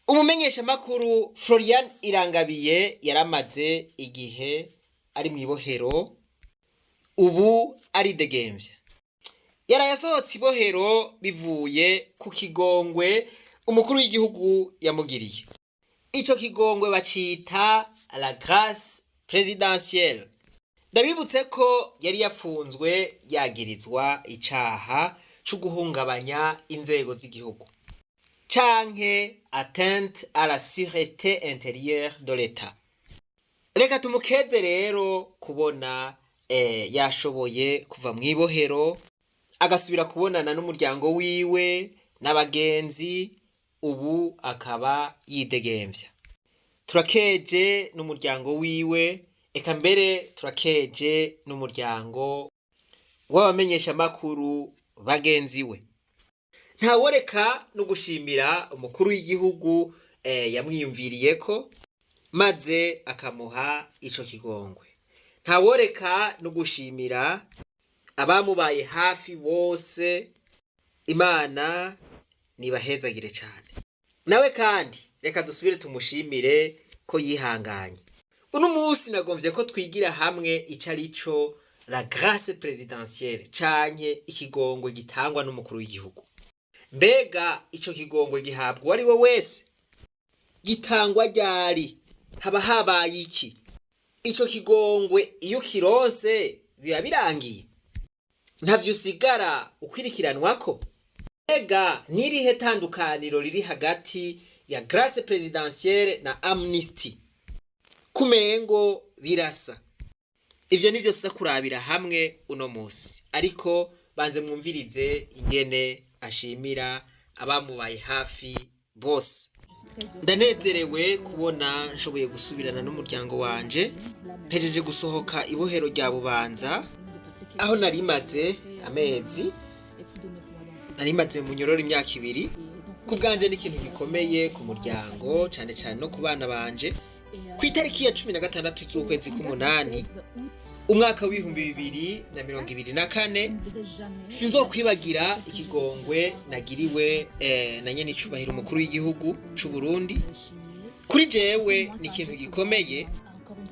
Umumenyeshamakuru Florian Irangabiye yaramaze igihe ari mw'ibohero, ubu aridegemvya. Yaraye asohotse ibohero bivuye ku kigongwe umukuru w'igihugu yamugiriye. Ico kigongwe bacita la grâce présidentielle. Ndabibutse ko yari yapfunzwe yagirizwa icaha co guhungabanya inzego z'igihugu canke atteinte à la sûreté intérieure de l'État. Reka tumukeze rero kubona yashoboye kuva mw'ibohero, agasubira kubonana n'umuryango wiwe n'abagenzi, ubu akaba yidegemvya. Turakeje n'umuryango wiwe, eka mbere turakeje n'umuryango w'abamenyeshamakuru bagenzi we. Ntaworeka no gushimira umukuru w'igihugu yamwiyumviriyeko maze akamuha ico kigongwe. Ntaworeka no gushimira abamubaye hafi bose. Imana nibahezagire cane. Nawe kandi reka dusubire tumushimire ko yihanganye. Uno munsi nagomvye ko twigira hamwe ico arico la grâce présidentielle canke ikigongwe gitangwa n'umukuru w'igihugu. Mbega ico kigongwe gihabwa uwari we wese? Gitangwa ryari? Haba habaye iki? Ico kigongwe iyo ukironse biba birangiye? Ntavyo usigara ukwirikiranwako? Mbega n'irihe tandukaniro riri hagati ya grâce présidentielle na amnistie? Kumengo birasa. Ivyo nivyo tuza kurabira hamwe uno musi, ariko banze mwumvirize ingene ashimira abamubaye hafi bose. Ndanezerewe kubona nshoboye gusubirana n'umuryango wanje. Mpejeje gusohoka ibohero rya Bubanza, aho narimaze amezi, narimaze mu nyororo imyaka 2. Ku bwanje ni ikintu gikomeye ku muryango, cane cane no ku bana banje. Ku itariki ya 16 z'ukwezi k'umunani, umwaka w'2024, sinzokwibagira ikigongwe nagiriwe na nyenicubahiro umukuru w'igihugu c'u Burundi. Kuri jewe ni ikintu gikomeye,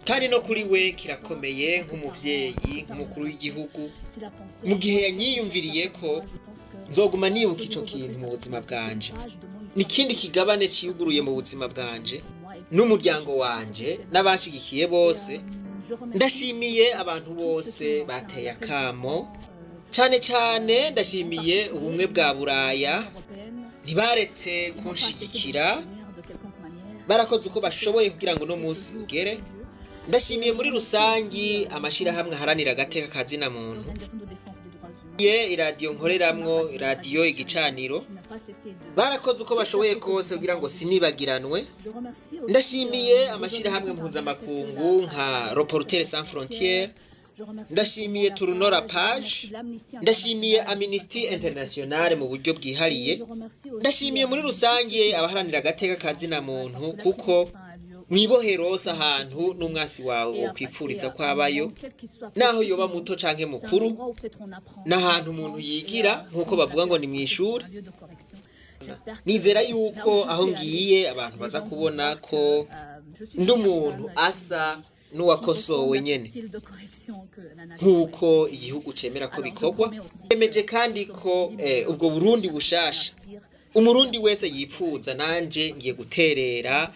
kandi no kuri we kirakomeye nk'umuvyeyi, nk'umukuru w'igihugu. Mu gihe yanyiyumviriye ko nzoguma nibuka ico kintu mu buzima bwanje. Ni ikindi kigabane ciyuguruye mu buzima bwanje n'umuryango wanje n'abanshigikiye bose. Ndashimiye abantu bose bateye akamo, cane cane ndashimiye Ubumwe bwa Buraya. Ntibaretse kunshigikira, barakoze uko bashoboye kugira ngo uno munsi ugere. Ndashimiye muri rusangi amashirahamwe aharanira agateka ka zina muntu, ye iradiyo nkoreramwo, Iradiyo Igicaniro, barakoze uko bashoboye kose kugira ngo sinibagiranwe. Ndashimiye amashirahamwe mpuzamakungu nka Reporters sans frontières, ndashimiye Tourner la page, ndashimiye Amnesty International mu buryo bwihariye. Ndashimiye muri rusange abaharanira agateka ka zina muntu, kuko mwibohero si ahantu n'umwasi wawe wokwipfuriza ko abayo, naho yoba muto canke mukuru. N'ahantu umuntu yigira, nk'uko bavuga ngo ni mw'ishuri. Nizera yuko aho ngiye abantu baza kubona ko ndi umuntu asa n'uwakosowe nyene, nk'uko igihugu cemera ko bikorwa. Yemeje kandi ko ubwo Burundi bushasha umurundi wese yipfuza, nanje ngiye guterera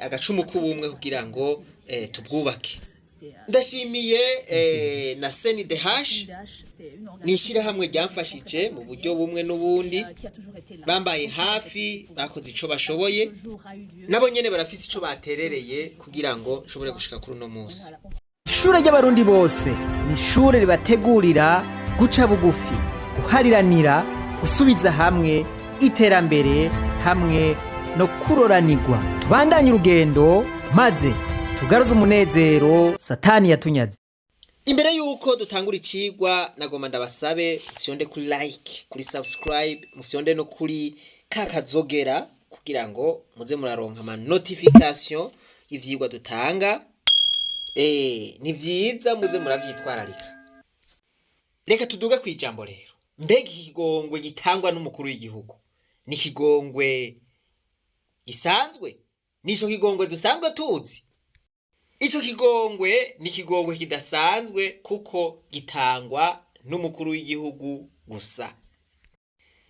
agacumu k'ubumwe kugira ngo tubwubake. Ndashimiye na CNDH, ni ishyirahamwe ryamfashije mu buryo bumwe n'ubundi. Bambaye hafi, bakoze ico bashoboye, nabo nyene barafise ico baterereye kugira ngo nshobore gushika kuri uno munsi. Ishure ry'Abarundi bose ni ishure ribategurira guca bugufi, guhariranira, gusubiza hamwe, iterambere hamwe no kuroranirwa. Tubandanye urugendo maze tugaruze umunezero Satani yatunyaze. Imbere yuko dutangura icigwa, nagomba ndabasabe mufyonde kuri like, kuri subscribe, mufyonde no kuri ka kazogera kugira ngo muze muraronka ama notification y'ivyigwa dutanga. Ni vyiza, muze muravyitwararika. Reka tuduge kwijambo rero. Mbega ikigongwe gitangwa n'umukuru w'igihugu ni ikigongwe Gisanzwe nico kigongwe dusanzwe tuzi. Ico kigongwe ni ikigongwe kidasanzwe kuko gitangwa n'umukuru w'igihugu gusa.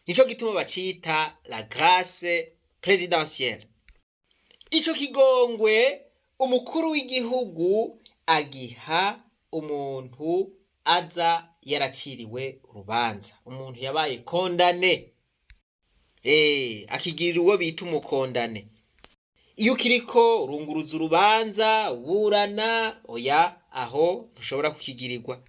Nico gituma bacita la grâce présidentielle. Ico kigongwe umukuru w'igihugu agiha umuntu aza yaraciriwe urubanza, umuntu yabaye condamné, akigirira uwo bita umu condamné. Iyo ukiriko urunguruza urubanza uburana, oya, aho ntushobora kukigirirwa.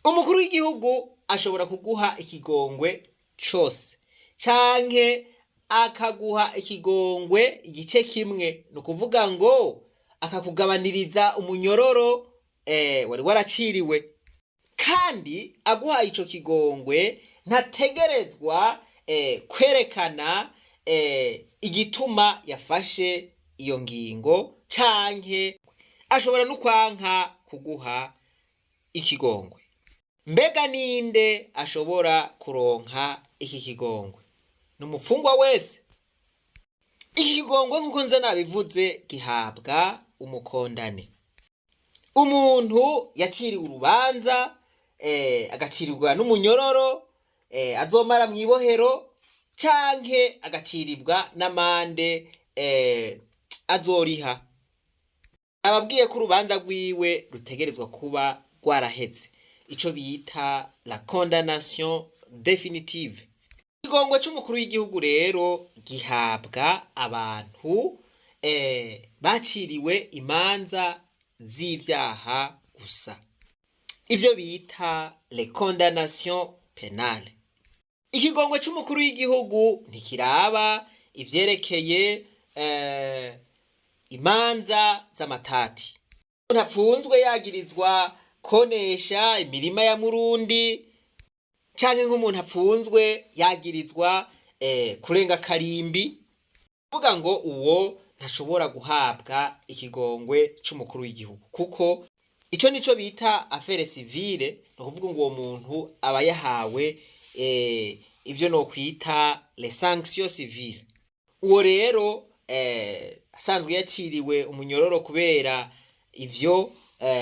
Umukuru w'igihugu ashobora kuguha ikigongwe cose canke akaguha ikigongwe igice kimwe, ni ukuvuga ngo akakugabaniriza umunyororo wari waraciriwe. Kandi aguhaye ico kigongwe ntategerezwa kwerekana igituma yafashe iyo ngingo, canke ashobora no kwanka kuguha ikigongwe. Mbega ninde ashobora kuronka iki kigongwe? Ni umupfungwa wese. Iki kigongwe, nk'uko nza nabivuze, gihabwa umu condamné, umuntu yaciriwe urubanza, agacirirwa n'umunyororo azomara mw'ibohero, canke agaciribwa n'amande azoriha. Ababwiye ko urubanza rwiwe rutegerezwa kuba rwaraheze, ico bita la condamnation définitive. Ikigongwe c'umukuru w'igihugu rero gihabwa abantu baciriwe imanza z'ivyaha gusa, ivyo bita les condamnations pénales. Ikigongwe c'umukuru w'igihugu ntikiraba ivyerekeye imanza z'amatati. Umuntu apfunzwe yagirizwa konesha imirima ya Murundi, canke nk'umuntu apfunzwe yagirizwa kurenga karimbi, kuvuga ngo uwo ntashobora guhabwa ikigongwe c'umukuru w'igihugu, kuko ico nico bita affaire civile. Ni ukuvuga ngo uwo muntu aba yahawe ivyo no kwita les sanctions civiles. Uwo rero asanzwe yaciriwe umunyororo kubera ivyo,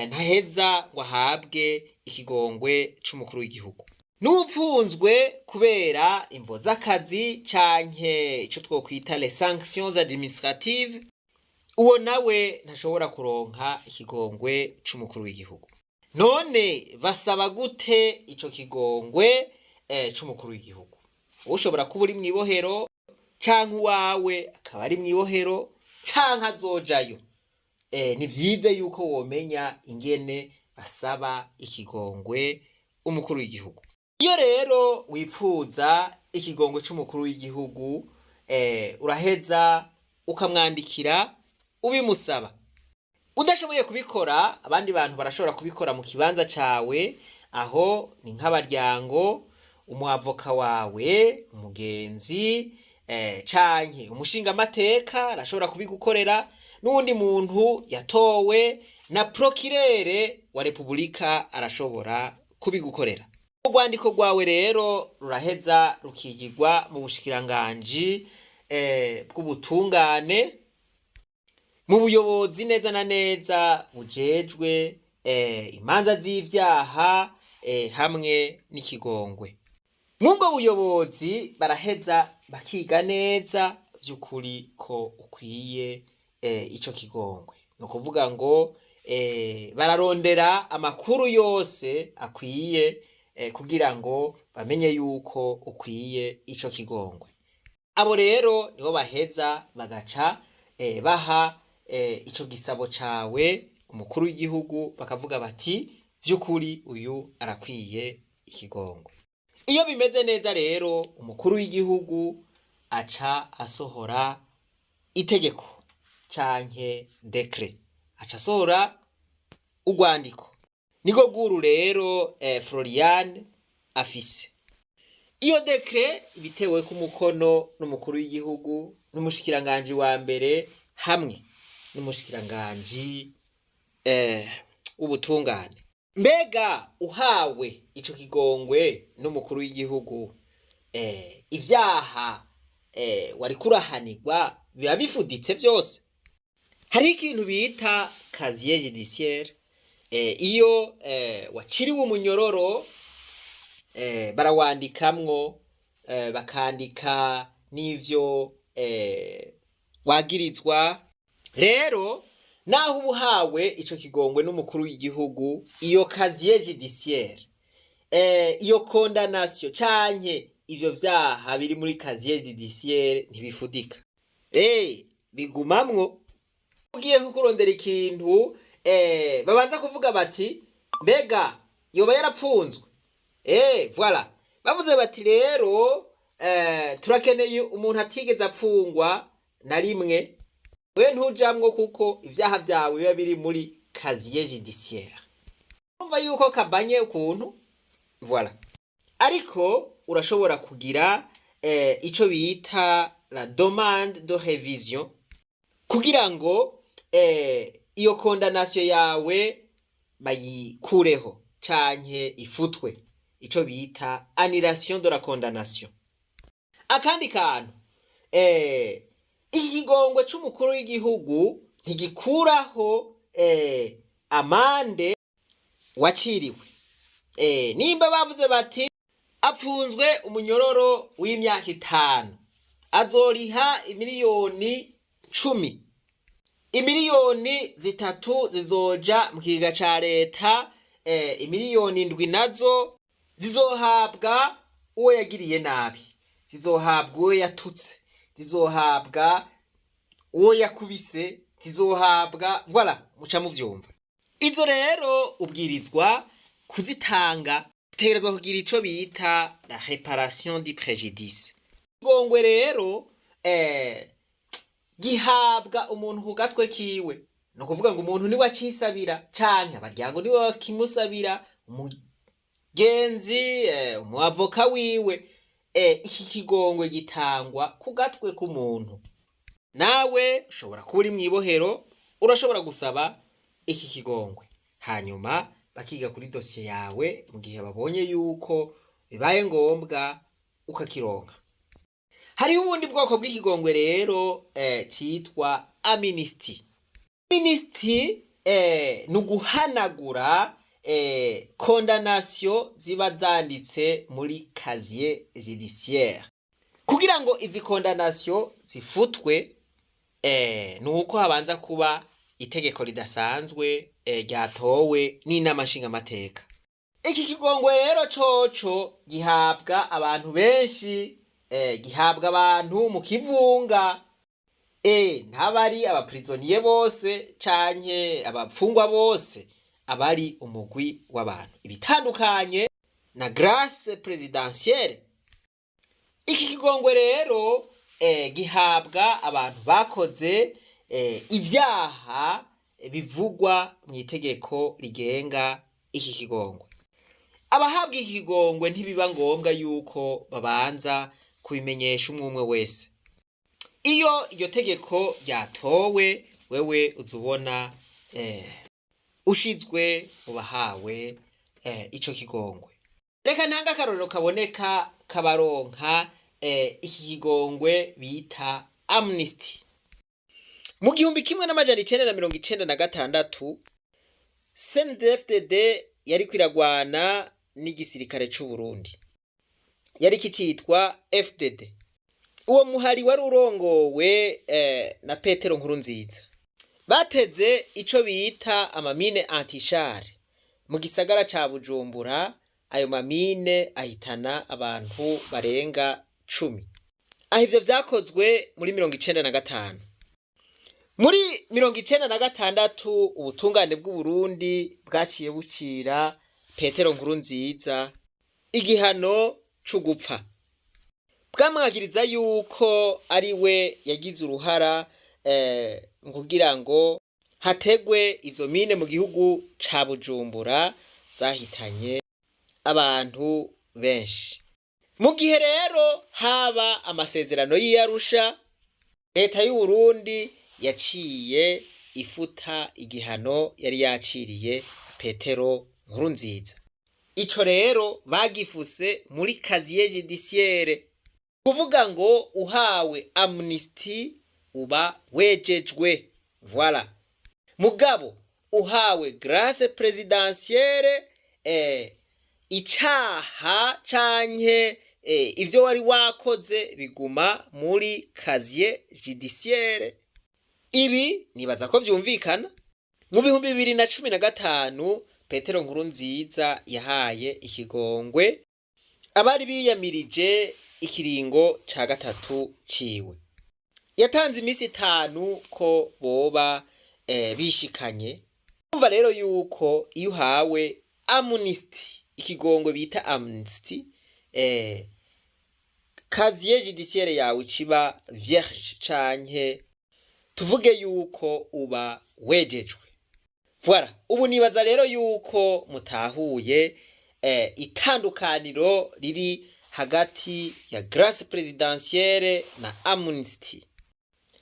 ntaheza ngo ahabwe ikigongwe c'umukuru w'igihugu. N'upfunzwe kubera imvo z'akazi canke ico twokwita les sanctions administratives, uwo nawe ntashobora kuronka ikigongwe c'umukuru w'igihugu. None basaba gute ico kigongwe c'umukuru w'igihugu? Ushobora kuba uri mw'ibohero, canke uwawe akaba ari mw'ibohero, canke azojayo. Ni vyiza yuko womenya ingene basaba ikigongwe umukuru w'igihugu. Iyo rero wipfuza ikigongwe c'umukuru w'igihugu, uraheza ukamwandikira ubimusaba. Udashoboye kubikora, abandi bantu barashobora kubikora mu kibanza cawe. Aho ni nk'abaryango, umwavoka wawe, umugenzi, canke umushingamateka arashobora kubigukorera, n'uwundi muntu yatowe na procureur wa repubulika arashobora kubigukorera. Urwandiko rwawe rero ruraheza rukigirwa mu bushikiranganji bw'ubutungane, mu buyobozi neza na neza bujejwe imanza z'ivyaha hamwe n'ikigongwe. Mw'ubwo buyobozi baraheza bakiga neza vy'ukuri ko ukwiye ico kigongwe. Ni ukuvuga ngo bararondera amakuru yose akwiye kugira ngo bamenye yuko ukwiye ico kigongwe. Abo rero nibo baheza bagaca baha ico gisabo cawe umukuru w'igihugu, bakavuga bati: "Vy'ukuri uyu arakwiye ikigongwe." Iyo bimeze neza rero, umukuru w'igihugu aca asohora itegeko canke décret, aca asohora urwandiko. Niko rwuru rero Florian afise. Iyo décret ibitewe ku mukono n'umukuru w'igihugu, n'umushikiranganji wa mbere, hamwe n'umushikiranganji w'ubutungane. Mbega uhawe ico kigongwe n'umukuru w'igihugu, ivyaha wariko urahanirwa Biba bifuditse vyose. Hariho ikintu bita casier judiciaire. Iyo waciriwe umunyororo, barawandikamwo, bakandika n'ivyo wagirizwa. Rero naho uba uhawe ico kigongwe n'umukuru w'igihugu, iyo casier judiciaire, iyo condamnation canke ivyo vyaha biri muri casier judiciaire ntibifudika, bigumamwo. Ugiye kurondera ikintu, babanza kuvuga bati: "Mbega yoba yarapfunzwe?" Voilà, bavuze bati: "Rero turakeneye umuntu atigeze apfungwa na rimwe." We ntujamwo, kuko ivyaha vyawe biba biri muri casier judiciaire. Urumva yuko kabanye ukuntu. Voilà, ariko urashobora kugira ico bita la demande de révision kugira ngo iyo condamnation yawe bayikureho canke ifutwe, ico bita annulation de la condamnation. Akandi kantu, iki kigongwe c'umukuru w'igihugu ntigikuraho amende waciriwe. Nimba bavuze bati: "Apfunzwe umunyororo w'imyaka 5, azoriha imiliyoni 10, imiliyoni 3 zizoja mu kigega ca leta, imiliyoni 7 nazo zizohabwa uwo yagiriye nabi, zizohabwa uwo yatutse, zizohabwa uwo yakubise, zizohabwa", voilà, muca muvyumva. Izo rero ubwirizwa kuzitanga, utegerezwa kugira ico bita la réparation du préjudice. Gongwe rero gihabwa umuntu ku gatwe kiwe, ni ukuvuga ngo umuntu niwe acisabira canke abaryango niwe bakimusabira, umugenzi, umuavoka wiwe. Iki kigongwe gitangwa ku gatwe k'umuntu. Nawe ushobora kuba uri mw'ibohero, urashobora gusaba iki kigongwe, hanyuma bakiga kuri dosiye yawe. Mu gihe babonye yuko bibaye ngombwa, ukakironka. Hariho ubundi bwoko bw'ikigongwe rero citwa amnistie. Amnistie ni uguhanagura condamnation ziba zanditse muri casier judiciaire. Kugira ngo izi condamnation zifutwe, ni uko habanza kuba itegeko ridasanzwe ryatowe n'inama nshingamateka. Iki kigongwe rero coco gihabwa abantu benshi, gihabwa abantu mu kivunga, ntabari aba prisonniers bose canke abapfungwa bose, abari umugwi w'abantu, ibitandukanye na grâce présidentielle. Iki kigongwe rero gihabwa abantu bakoze ivyaha bivugwa mu itegeko rigenga iki kigongwe. Abahabwa iki kigongwe ntibiba ngombwa yuko babanza kubimenyesha umwe umwe wese. Iyo iryo tegeko ryatowe, wewe uza ubona ushizwe mu bahawe ico kigongwe. Reka ntange akarorero kaboneka kabaronka iki kigongwe bita amnistie. Mu 1996, CNDD-FDD yariko iragwana n'igisirikare c'u Burundi, yari kicitwa FDD. Uwo muhari wari urongowe na Petero Nkurunziza. Bateze ico bita ama mines antichars mu gisagara ca Bujumbura. Ayo ma mines ahitana abantu barenga 10. Aho ivyo vyakozwe muri 95. Muri 96, ubutungane bw'Uburundi bwaciye bucira Petero Nkurunziza igihano c'ugupfa. Bwamwagiriza yuko ari we yagize uruhara kugira ngo hategwe izo mines mu gihugu ca Bujumbura zahitanye abantu benshi. Mu gihe rero haba amasezerano y'Iyarusha, leta y'Uburundi yaciye ifuta igihano yari yaciriye Petero Nkurunziza. Ico rero bagifuse muri casier judiciaire. Kuvuga ngo uhawe amnistie Uba wejejwe, voilà. Mugabo uhawe grâce présidentielle, icaha canke ivyo wari wakoze biguma muri casier judiciaire. Ibi nibaza ko vyumvikana. Mu 2015, Petero Nkurunziza yahaye ikigongwe abari biyamirije ikiringo ca gatatu ciwe. Yatanze iminsi 5 ko boba bishikanye. Umva rero yuko iyo uhawe amnistie, ikigongwe bita amnistie, casier judiciaire yawe ciba vierge, canke tuvuge yuko uba wejejwe. Voilà, ubu nibaza rero yuko mutahuye itandukaniro riri hagati ya grâce présidentielle na amnistie.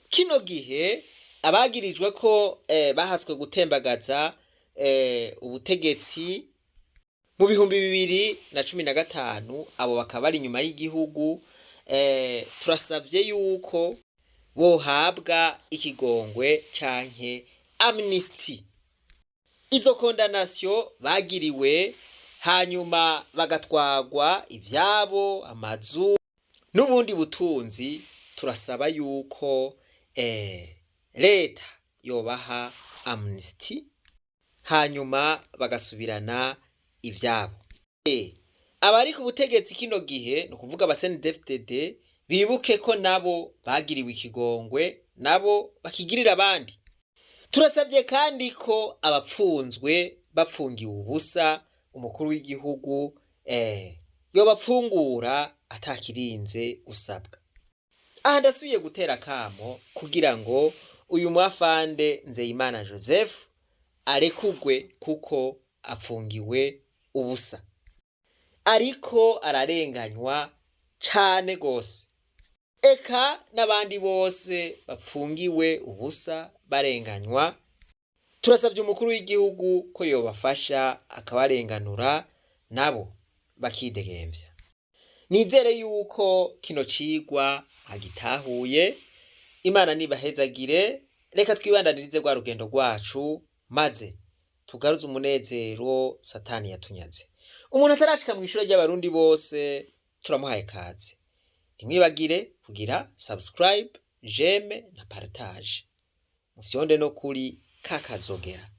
Kino gihe abagirijwe ko bahatswe gutembagaza ubutegetsi mu 2015, abo bakaba bari inyuma y'igihugu, turasavye yuko bohabwa ikigongwe canke amnistie. Izo condamnations bagiriwe, hanyuma bagatwagwa ivyabo, amazu n'ubundi butunzi, turasaba yuko leta yobaha amnistie, hanyuma bagasubirana ivyabo. Abari ku butegetsi kino gihe, ni ukuvuga aba CNDD-FDD, bibuke ko nabo bagiriwe ikigongwe, nabo bakigirira abandi. Turasabye kandi ko abapfunzwe bapfungiwe ubusa, umukuru w'igihugu yobapfungura atakirinze gusabwa. Aha ndasubiye gutera akamo kugira ngo uyu mwafande Nzeyimana Joseph arekugwe, kuko apfungiwe ubusa, ariko ararenganywa cane gose, eka n'abandi bose bapfungiwe ubusa barenganywa. Turasabye umukuru w'igihugu ko yobafasha akabarenganura, nabo bakidegemvya. Nizere yuko kino cigwa agitahuye. Imana nibahezagire. Reka twibandanirize rwa rugendo rwacu, maze tugaruze umunezero Satani yatunyaze. Umuntu atarashika mw'ishure ry'Abarundi bose, turamuhaye kaze. Ntimwibagire kugira subscribe, j'aime na partage, mufyonde no kuri kakazogera.